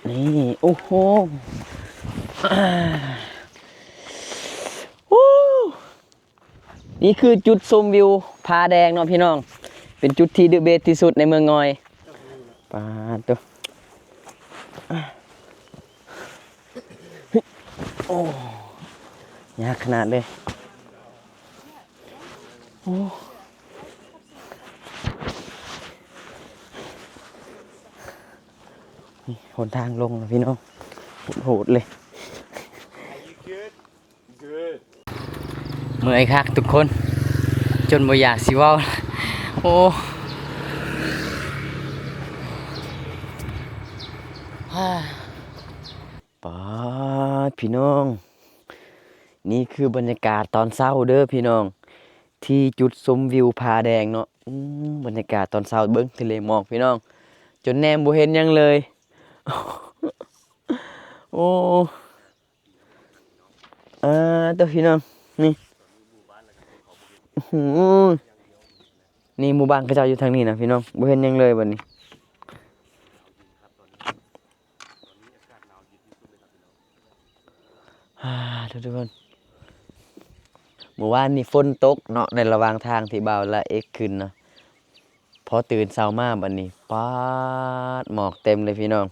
ນີ້ ໂອ້ໂຫ ໂອ້ ນີ້ຄືຈຸດຊົມວິວຜາແດງເນາະພີ່ນ້ອງ ເປັນຈຸດທີ່ເດີເບສທີ່ສຸດໃນເມືອງງອຍ. ປາດໂຕ ໂອ້ ຍາກຂະໜາດເລີຍ. ໂອ້ ນີ້ຫົນທາງລົງນະພີ່ນ້ອງ ໂຫດໆເລີຍ. ເມື່ອຍຄັກທຸກຄົນ ຈົນບໍ່ຢາກຊິເວົ້າ. ໂອ້ ປາດ ພີ່ນ້ອງ ນີ້ຄືບັນຍາກາດຕອນເຊົ້າເດີພີ່ນ້ອງ ທີ່ຈຸດຊົມວິວຜາແດງເນາະ. ອືມ ບັນຍາກາດຕອນເຊົ້າ ເບິ່ງທະເລໝອກພີ່ນ້ອງ ຈົນແນມບໍ່ເຫັນຫຍັງເລີຍ. ໂອ້ ອ່າ ໂຕ ພີ່ນ້ອງ ນີ້ ໂອ້ໂຫ ນີ້ໝູ່ບ້ານເຂົາເຈົ້າຢູ່ທາງນີ້ນະພີ່ນ້ອງ ບໍ່ເຫັນຫຍັງເລີຍບັດນີ້. ອ່າ ທຸກຄົນ ມື້ວານນີ້ຝົນຕົກເນາະ ໃນລະຫວ່າງທາງທີ່ບ່າວລາເອກຂຶ້ນເນາະ. ພໍຕື່ນເຊົ້າມາບັດນີ້ ປາດ ໝອກເຕັມເລີຍພີ່ນ້ອງ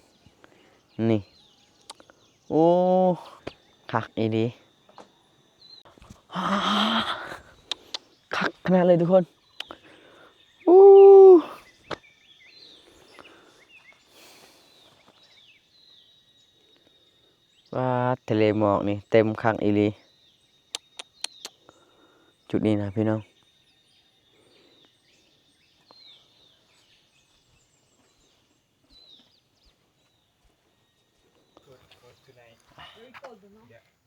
ນີ້ ໂອ້ ຄັກອີ່ຫຼີ ຄັກຂະໜາດເລີຍທຸກຄົນ. ໂອ້ ປາດ ທະເລໝອກນີ້ເຕັມຄັກອີ່ຫຼີ ຈຸດນີ້ນະພີ່ນ້ອງ.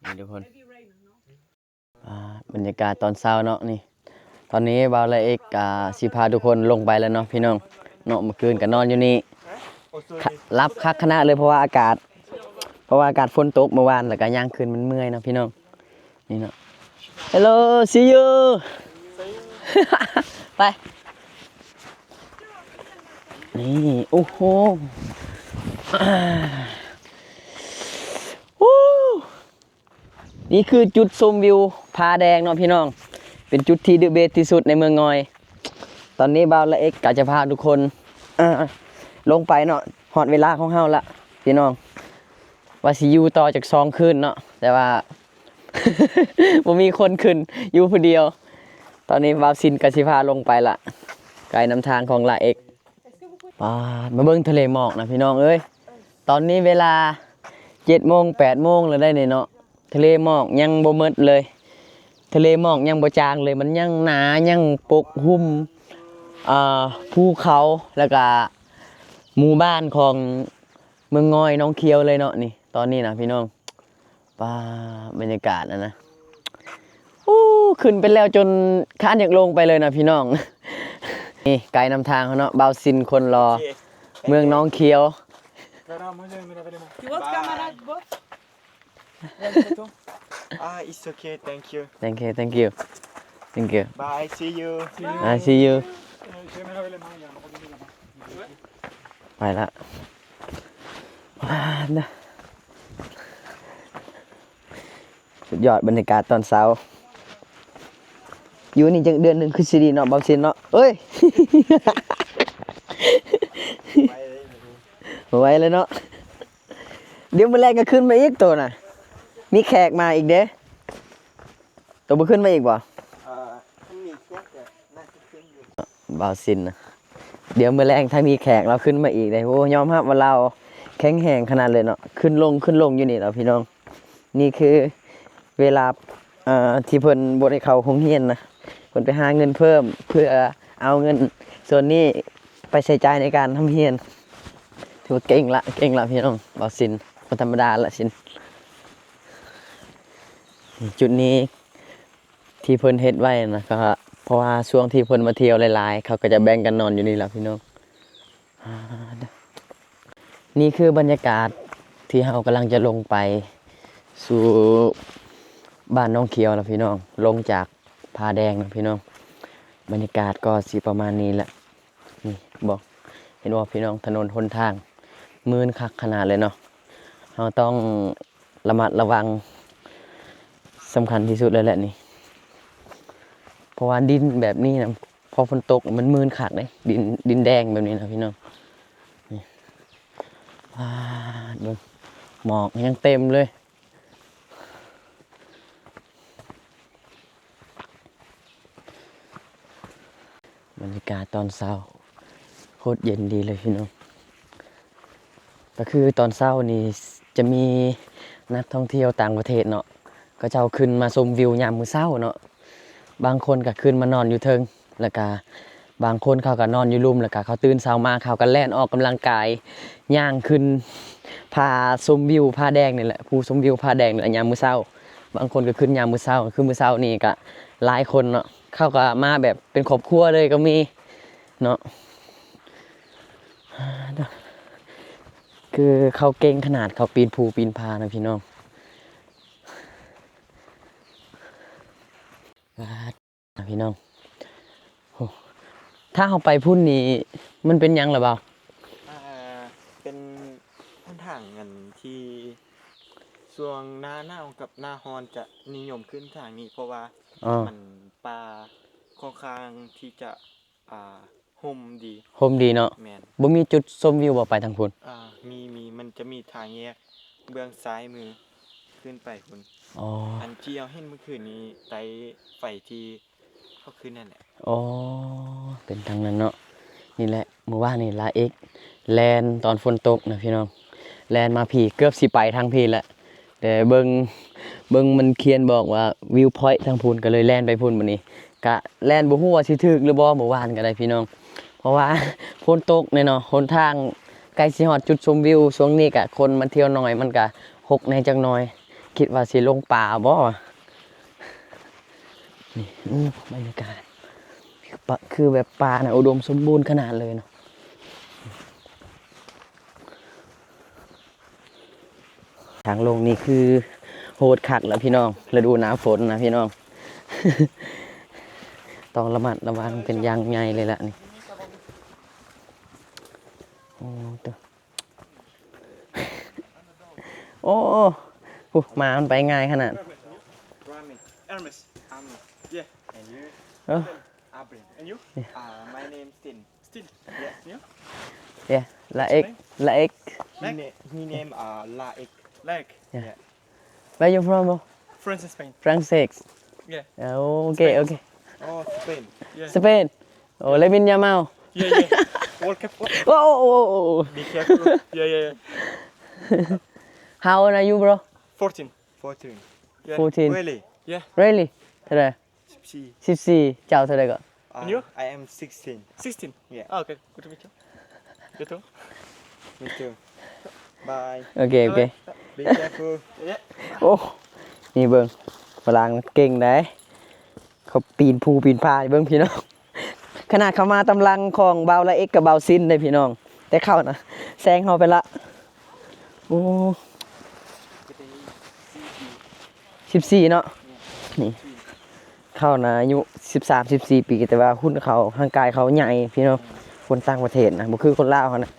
ນີ້ທຸກຄົນ ອ່າ ບັນຍາກາດຕອນເຊົ້າເນາະ ນີ້ ຕອນນີ້ບ່າວລາເອກກະຊິພາທຸກຄົນລົງໄປແລ້ວເນາະພີ່ນ້ອງເນາະ. ເມື່ອຄືນກະນອນຢູ່ນີ້ ຫຼັບຄັກຂະໜາດເລີຍ ເພາະວ່າອາກາດ ເພາະວ່າອາກາດຝົນຕົກມື້ວານ ແລ້ວກະຍ່າງຂຶ້ນມັນເມື່ອຍເນາະພີ່ນ້ອງ. ນີ້ເນາະ Hello see you ໄປ ນີ້ ໂອ້ໂຫ ໂອ້ ນີ້ຄືຈຸດຊົມວິວຜາແດງເນາະພີ່ນ້ອງ ເປັນຈຸດທີ່ເດີເບສທີ່ສຸດໃນເມືອງງອຍ. ຕອນນີ້ບ່າວລາເອກກະຈະພາທຸກຄົນ ເອີ ລົງໄປເນາະ ຮອດເວລາຂອງເຮົາລະພີ່ນ້ອງ ວ່າຊິຢູ່ຕໍ່ຈັກສອງຄືນເນາະ ແຕ່ວ່າ ບໍ່ມີຄົນຂຶ້ນ ຢູ່ຜູ້ດຽວ. ຕອນນີ້ບ່າວຊິນກະຊິພາລົງໄປລະ ໄກນຳທາງຂອງລາເອກ. ປາດ ມາເບິ່ງທະເລໝອກນະພີ່ນ້ອງເອີຍ ຕອນນີ້ເວລາເຈັດໂມງແປດໂມງແລ້ວໄດ໋ນີ້ເນາະ. ທະເລໝອກຍັງບໍ່ໝົດເລີຍ ທະເລໝອກຍັງບໍ່ຈາງເລີຍ ມັນຍັງໜາ ຍັງປົກຫຸ້ມ ອ່າ ພູເຂົາ ແລ້ວກະໝູ່ບ້ານຂອງເມືອງງອຍໜອງຂຽວເລີຍເນາະ. ນີ້ ຕອນນີ້ນະພີ່ນ້ອງ ປາ ບັນຍາກາດຫັ້ນນະ ໂອ້ ຂຶ້ນໄປແລ້ວຈົນຄ້ານຢາກລົງໄປເລີຍນະພີ່ນ້ອງ. ນີ້ໄກນຳທາງເຮົາເນາະ ບ່າວຊິນຄົນຫຼໍ່ ເມືອງໜອງຂຽວ. You want camera, boss? Ah, it's okay, thank you. Thank you, thank you, thank you. Bye, see you. Bye, see you. ໄປລະ ວ້າ ນະ ສຸດຍອດບັນຍາກາດຕອນເຊົ້າ ຢູ່ນີ້ຈັກເດືອນໜຶ່ງຄືຊິດີເນາະ ບ່າວຊິນເນາະ ເອີຍ ບໍ່ໄຫວແລ້ວເນາະ. ດຽວມື້ແລງກະຂຶ້ນມາອີກໂຕນະ ມີແຂກມາອີກເດ້. ໂຕບໍ່ຂຶ້ນມາອີກບໍ່? ເອີ ຄັນມີແຂກກະໜ້າຈະຂຶ້ນຢູ່ ບ່າວຊິນນະ ດຽວມື້ແລງຖ້າມີແຂກລາວຂຶ້ນມາອີກເດ້. ໂອ້ ຍອມຮັບວ່າລາວແຂງແຮງຂະໜາດເລີຍເນາະ ຂຶ້ນລົງ ຂຶ້ນລົງຢູ່ນີ້ລະພີ່ນ້ອງ. ນີ້ຄືເວລາ ເອີ ທີ່ເພິ່ນບໍ່ໄດ້ເຂົ້າໂຮງຮຽນນະ ເພິ່ນໄປຫາເງິນເພີ່ມ ເພື່ອເອົາເງິນສ່ວນນີ້ໄປໃຊ້ຈ່າຍໃນການຮ່ຳຮຽນ. ຖືວ່າເກັ່ງລະ ເກັ່ງລະພີ່ນ້ອງ ບ່າວຊິນ ບໍ່ທຳມະດາລະຊິນ. ຈຸດນີ້ທີ່ເພິ່ນເຮັດໄວ້ນະ ກະເພາະວ່າຊ່ວງທີ່ເພິ່ນມາທ່ຽວຫຼາຍໆ ເຂົາກະຈະແບ່ງກັນນອນຢູ່ນີ້ລະພີ່ນ້ອງ. ນີ້ຄືບັນຍາກາດທີ່ເຮົາກຳລັງຈະລົງໄປສູ່ບ້ານໜອງຂຽວລະພີ່ນ້ອງ ລົງຈາກຜາແດງນະພີ່ນ້ອງ. ບັນຍາກາດກໍຊິປະມານນີ້ລະ ນີ້ ເຫັນບໍ່ພີ່ນ້ອງ ຖະໜົນຫົນທາງ ມື່ນຄັກຂະໜາດເລີຍເນາະ. ເຮົາຕ້ອງລະມັດລະວັງ ສຳຄັນທີ່ສຸດເລີຍແຫຼະນີ້ ເພາະວ່າດິນແບບນີ້ນະ ພໍຝົນຕົກມັນມື່ນຄັກເດ້ ດິນ ດິນແດງແບບນີ້ນະພີ່ນ້ອງ. ນີ້ ປາດ ເບິ່ງ ໝອກຍັງເຕັມເລີຍ. ບັນຍາກາດຕອນເຊົ້າໂຄດເຢັນດີເລີຍພີ່ນ້ອງ. ກໍຄືຕອນເຊົ້ານີ້ຈະມີນັກທ່ອງທ່ຽວຕ່າງປະເທດເນາະ ເຂົາເຈົ້າຂຶ້ນມາຊົມວິວຍາມມື້ເຊົ້າເນາະ. ບາງຄົນກໍຂຶ້ນມານອນຢູ່ເທິງ ແລ້ວກະບາງຄົນເຂົາກໍນອນຢູ່ລຸ່ມ ແລ້ວກະເຂົາຕື່ນເຊົ້າມາ ເຂົາກໍແລ່ນອອກກຳລັງກາຍ ຍ່າງຂຶ້ນຜາຊົມວິວຜາແດງນີ້ແຫຼະ ພູຊົມວິວຜາແດງນີ້ແຫຼະ ຍາມມື້ເຊົ້າ. ບາງຄົນກໍຂຶ້ນຍາມມື້ເຊົ້າ ຄືມື້ເຊົ້ານີ້ກໍຫຼາຍຄົນເນາະ ເຂົາກໍມາແບບເປັນຄອບຄົວເລີຍກໍມີເນາະ. ຄືເຂົາເກັ່ງຂະໜາດ ເຂົາປີນພູປີນຜານະພີ່ນ້ອງ. ປາດ ພີ່ນ້ອງ ໂອ້ ຖ້າເຮົາໄປພຸ້ນນີ້ ມັນເປັນຫຍັງລະບ່າວ? ອ່າ ເປັນຫົນທາງອັນທີ່ຊ່ວງໜ້າໜາວກັບໜ້າຮ້ອນຈະນິຍົມຂຶ້ນທາງນີ້ ເພາະວ່າ ອໍ ມັນປ່າຄ່ອນຂ້າງທີ່ຈະ ອ່າ ຮົ່ມດີ ຮົ່ມດີເນາະ. ແມ່ນ. ບໍ່ມີຈຸດຊົມວິວບໍ່ໄປທາງພຸ້ນ? ອ່າ ມີ ມີ ມັນຈະມີທາງແຍກເບື້ອງຊ້າຍມືຂຶ້ນໄປພຸ້ນ. ອໍ ອັນທີ່ເຮົາເຫັນມື້ຄືນນີ້ ໃຕ້ໄຟທີ່ເຮົາຂຶ້ນນັ້ນແຫຼະ. ອໍ ເປັນທາງນັ້ນເນາະ. ນີ້ແຫຼະ ມື້ວານນີ້ລາເອກແລ່ນຕອນຝົນຕົກນະພີ່ນ້ອງ ແລ່ນມາພີ້ ເກືອບຊິໄປທາງພີ້ແຫຼະ ແຕ່ເບິ່ງ ເບິ່ງມັນຂຽນບອກວ່າວິວພອຍທາງພຸ້ນ ກໍເລີຍແລ່ນໄປພຸ້ນ. ມື້ນີ້ກະແລ່ນບໍ່ຮູ້ວ່າຊິຖືກຫຼືບໍ່ ມື້ວານກໍໄດ້ພີ່ນ້ອງ ເພາະວ່າຝົນຕົກແນ່ເນາະ ຫົນທາງໃກ້ຊິຮອດຈຸດຊົມວິວ. ຊ່ວງນີ້ກະຄົນມາທ່ຽວໜ້ອຍ ມັນກະຮົກແດ່ຈັກໜ້ອຍ ຄິດວ່າຊິລົງປ່າບໍ່. ນີ້ ໂອ້ ບັນຍາກາດ ປະ ຄືແບບປ່ານະ ອຸດົມສົມບູນຂະໜາດເລີຍເນາະ. ທາງລົງນີ້ຄືໂຫດຄັກລະພີ່ນ້ອງ ລະດູໜ້າຝົນນະພີ່ນ້ອງ ຕ້ອງລະມັດລະວັງເປັນຢ່າງໃຫຍ່ເລີຍລະນີ້. ໂອ້ ໂຕ ໂອ້ ໂອ້ ໝາມັນໄປງ່າຍຂະໜາດ. Hermes. Hermes. Yeah. And you? ເອີ Abrin. And you? Uh, my name Stin. Stin. Yeah. You? Yeah. Laek. Laek. He na-, he name, uh, Laek. Laek. Yeah. Yeah. Where you from, bro? France and Spain. France. Yeah. Oh, okay, Spain. Okay. Oh, Spain. Yeah. Spain. Oh, Lamine Yamal. Yeah, yeah. World Cup. Oh, oh, oh, oh. Be careful. Yeah, yeah, yeah. How old are you, bro? Fourteen. Fourteen. Yeah. Fourteen. Really? Yeah. Really? ເທົ່າໃດ? ສິບສີ່. ສິບສີ່. ເຈົ້າເທົ່າໃດກໍ? Uh, and you? I am sixteen. Sixteen? Yeah. Oh, okay. Good to meet you. You too. Me too. Bye. ໂອເຄ ໂອເຄ. Bye. Be careful. Yeah. ໂອ້ ນີ້ເບິ່ງ ຝຣັ່ງເກັ່ງໃດ໋ ເຂົາປີນພູປີນຜາໃຫ້ເບິ່ງພີ່ນ້ອງ. ຂະໜາດເຂົາມາຕາມຫຼັງຂອງບ່າວລາເອັກກັບບ່າວຊິນເດ້ພີ່ນ້ອງ ແຕ່ເຂົານະແຊງເຮົາໄປລະ. ໂອ້ ສິບສີ່ເນາະ ນີ້ ເຂົານະອາຍຸສິບສາມ ສິບສີ່ປີ ແຕ່ວ່າຫຸ່ນເຂົາ ຮ່າງກາຍເຂົາໃຫຍ່ພີ່ນ້ອງ ຄົນຕ່າງປະເທດນະ ບໍ່ຄືຄົນລາວເຮົານະ.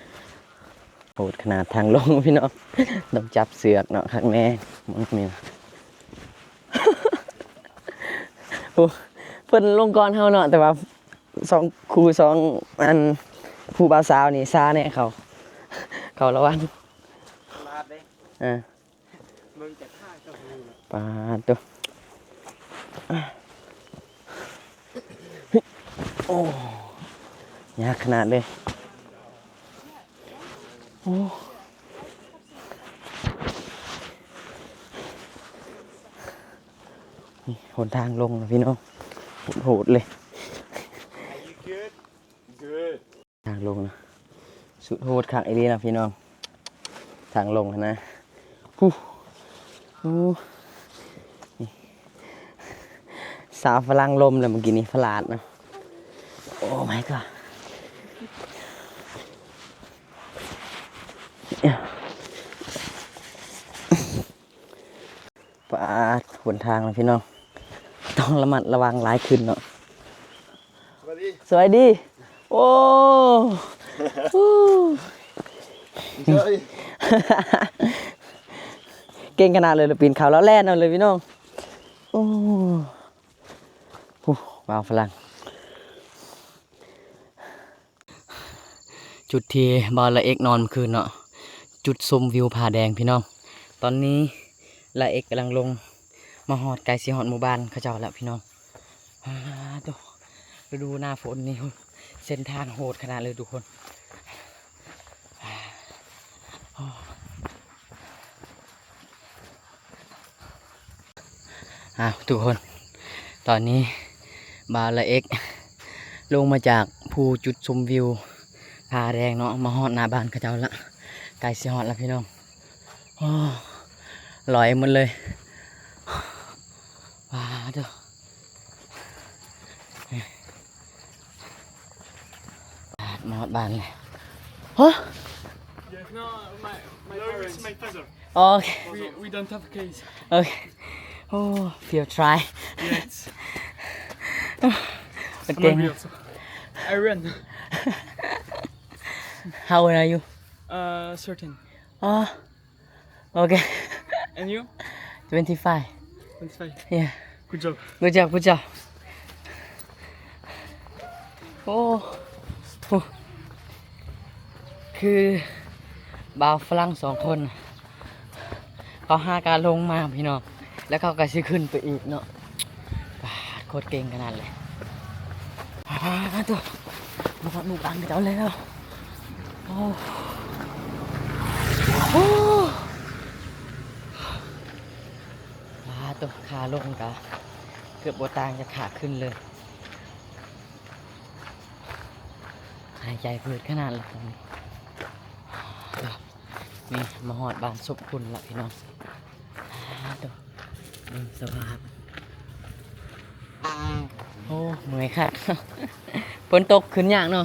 ໂຫດຂະໜາດທາງລົງພີ່ນ້ອງ ຕ້ອງຈັບເຊືອກເນາະ ຄັກແນ່. ໂອ້ ເພິ່ນລົງກ່ອນເຮົາເນາະ ແຕ່ວ່າສອງຄູ່ສອງອັນ ຜູ້ບ່າວສາວນີ້ຊ້າແນ່ ເຂົາ ເຂົາລະວັງ ສະຫຼາດເດ້. ເອີ ເບິ່ງຈາກທ່າກໍຮູ້ແລ້ວ. ປາດໂທ້ ໂອ້ ຍາກຂະໜາດເລີຍ. ໂອ້ ນີ້ຫົນທາງລົງນະພີ່ນ້ອງ ໂຫດໆເລີຍ. Are you good? Good. ທາງລົງນະ ສຸດໂຫດຄັກອີ່ຫຼີນະພີ່ນ້ອງ ທາງລົງຫັ້ນນະ. ໂອ້ ນີ້ ສາວຝຣັ່ງລົ້ມແລ້ວເມື່ອກີ້ນີ້ ພະລາດນະ. Oh my god. ປາດ ຫົນທາງນະພີ່ນ້ອງ ຕ້ອງລະມັດລະວັງຫຼາຍຂຶ້ນເນາະ. ສະບາຍດີ ສະບາຍດີ. ໂອ້ Enjoy. ເກັ່ງຂະໜາດເລີຍ ລະປີນເຂົາ ລະແລ່ນເອົາເລີຍພີ່ນ້ອງ. ໂອ້ ໂອ້ ບ່າວຝຣັ່ງ. ຈຸດທີ່ບ່າວລາເອັກນອນມື້ຄືນເນາະ ຈຸດຊົມວິວຜາແດງພີ່ນ້ອງ. ຕອນນີ້ລາເອັກກຳລັງລົງມາຮອດ ໃກ້ຊິຮອດໝູ່ບ້ານເຂົາເຈົ້າແລ້ວພີ່ນ້ອງ. ອາ ໂຕ ລະດູໜ້າຝົນນີ້ ເສັ້ນທາງໂຫດຂະໜາດເລີຍທຸກຄົນ. ອ້າວ ທຸກຄົນ ຕອນນີ້ບ່າວລາເອັກລົງມາຈາກພູຈຸດຊົມວິວຜາແດງເນາະ ມາຮອດໜ້າບ້ານເຂົາເຈົ້າລະ ໃກ້ຊິຮອດລະພີ່ນ້ອງ. ໂອ້ ລອຍໝົດເລີຍ. ວ້າ ໂຕ ມາຮອດບ້ານແລ້ວ. ຮະ? Yes, no, my, my parents. My father. ໂອເຄ We, we don't have keys. ໂອເຄ ໂອ້ feel try. Yes. ເກັ່ງ. I run. How old are you? Uh, thirteen. ອໍ Okay. And you? Twenty-five. Twenty-five. Yeah. Good job. Good job, good job. ໂອ້ ໂອ້ ຄືບ່າວຝຣັ່ງສອງຄົນ ເຂົາຫາກະລົງມາພີ່ນ້ອງ ແລ້ວເຂົາກະຊິຂຶ້ນໄປອີກເນາະ. ປາດ ໂຄດເກັ່ງຂະໜາດເລີຍ. ປາດໂທ້ ມາຮອດໝູ່ບ້ານເຂົາເຈົ້າແລ້ວ. ໂອ້ ໂອ້ ປາດໂທ້ ຂາລົງກະເກືອບບໍ່ຕ່າງຈາກຂາຂຶ້ນເລີຍ. ຫາຍໃຈຜືດຂະໜາດເລີຍຕອນນີ້. ນີ້ ມາຮອດບ້ານສົບຄຸນລະພີ່ນ້ອງ. ປາດໂທ້ ເບິ່ງສະພາບ. ໂອ້ ເມື່ອຍຄັກ. ຝົນຕົກຂຶ້ນຍາກເນາະ.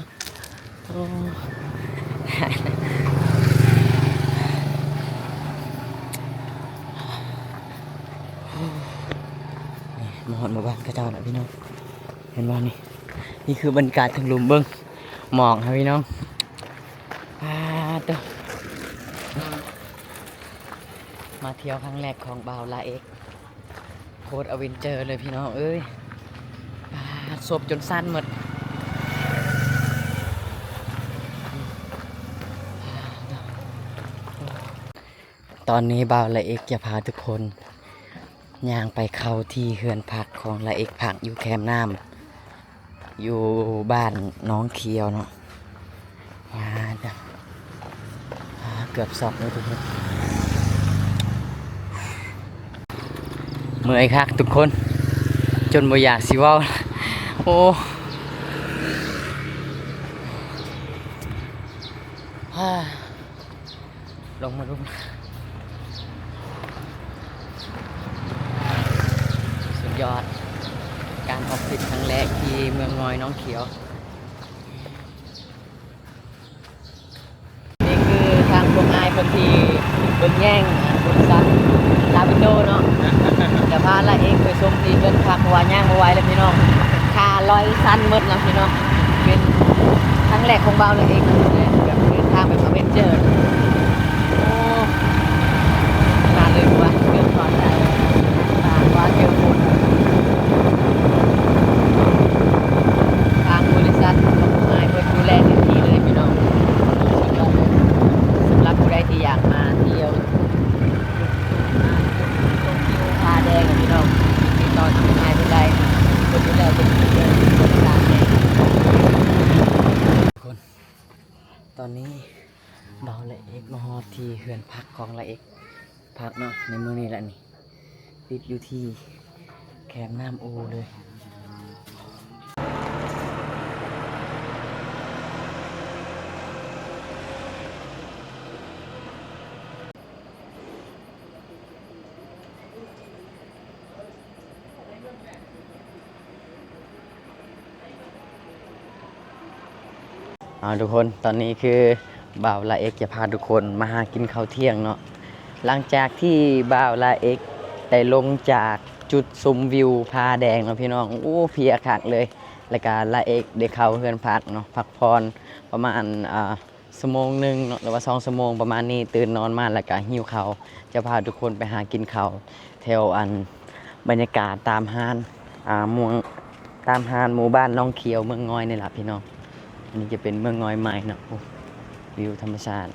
ໂອ້ ນີ້ ມາຮອດໝູ່ບ້ານເຂົາເຈົ້າລະພີ່ນ້ອງ. ເຫັນບໍ່ນີ້? ນີ້ຄືບັນຍາກາດເທິງລຸ່ມ ເບິ່ງໝອກຫັ້ນພີ່ນ້ອງ. ປາດໂທ້ ມາທ່ຽວຄັ້ງແລກຂອງບ່າວລາເອັກ ໂຄດອາເວັນເຈີເລີຍພີ່ນ້ອງເອີຍ. ປາດ ສົບຈົນສັ່ນໝົດ. ຕອນນີ້ບ່າວລາເອັກຈະພາທຸກຄົນຍ່າງໄປເຂົ້າທີ່ເຮືອນພັກຂອງລາເອັກ ພັກຢູ່ແຄມນ້ຳ ຢູ່ບ້ານໜອງຂຽວເນາະ. ອ່າ ເກືອບຊັອກເລີຍທຸກຄົນ. ເມື່ອຍຄັກທຸກຄົນ ຈົນບໍ່ຢາກຊິເວົ້າ. ໂອ້ ອ່າ ລົງມາລຸມ ສຸດຍອດ ການອອກທຣິບຄັ້ງແລກທີ່ເມືອງງອຍໜອງຂຽວ. ນີ້ຄືທາງພວກອ້າຍເພິ່ນທີ່ເບິ່ງແຍງບໍລິສັດລາວິນໂດເນາະ ຈະພາລາເອັກໄປ ຊົມທີ່ເຮືອນພັກ ເພາະວ່າຍ່າງບໍ່ໄຫວແລ້ວພີ່ນ້ອງ ຂາລອຍສັ່ນໝົດເນາະພີ່ນ້ອງ. ເປັນຄັ້ງແລກຂອງບ່າວລາເອັກ ແບບເດີນທາງແບບອາເວັນເຈີ. ໂອ້ ຂະໜາດເລີຍວ່າ ເກີບຖອນໃຈ ວ່າເຈີຝົນ. ທາງບໍລິສັດຂອງອ້າຍເພິ່ນດູແລເຕັມທີ່ເລີຍພີ່ນ້ອງ ສຳລັບຜູ້ໃດທີ່ຢາກມາທ່ຽວ ມາຊົມວິວຜາແດງພີ່ນ້ອງ ຕິດຕໍ່ທາງອ້າຍເພິ່ນໄດ້ ເພິ່ນດູແລເຕັມທີ່ເລີຍ. ຄົນ ຕອນນີ້ບ່າວລາເອັກມາຮອດທີ່ເຮືອນພັກຂອງລາເອັກ ພັກເນາະ ໃນເມືອງນີ້ແຫຼະນີ້ ຕິດຢູ່ທີ່ແຄມນ້ຳອູເລີຍ. ເອົາ ທຸກຄົນ ຕອນນີ້ຄືບ່າວລາເອັກຈະພາທຸກຄົນມາຫາກິນເຂົ້າທ່ຽງເນາະ. ຫຼັງຈາກທີ່ບ່າວລາເອັກໄດ້ລົງຈາກຈຸດຊົມວິວຜາແດງເນາະພີ່ນ້ອງ ໂອ້ ເພຍຄັກເລີຍ. ແລ້ວກະລາເອັກໄດ້ເຂົ້າເຮືອນພັກເນາະ ພັກຜ່ອນປະມານ ອ່າ ຊົ່ວໂມງໜຶ່ງເນາະ ຫຼືວ່າສອງຊົ່ວໂມງປະມານນີ້ ຕື່ນນອນມາແລ້ວກະຫິວເຂົ້າ ຈະພາທຸກຄົນໄປຫາກິນເຂົ້າແຖວອັນ ບັນຍາກາດຕາມຮ້ານ ອ່າ ເມືອງ ຕາມຮ້ານໝູ່ບ້ານໜອງຂຽວ ເມືອງງອຍນີ້ລະພີ່ນ້ອງ. ອັນນີ້ຈະເປັນເມືອງງອຍໃໝ່ເນາະ. ໂອ້ ວິວທຳມະຊາດ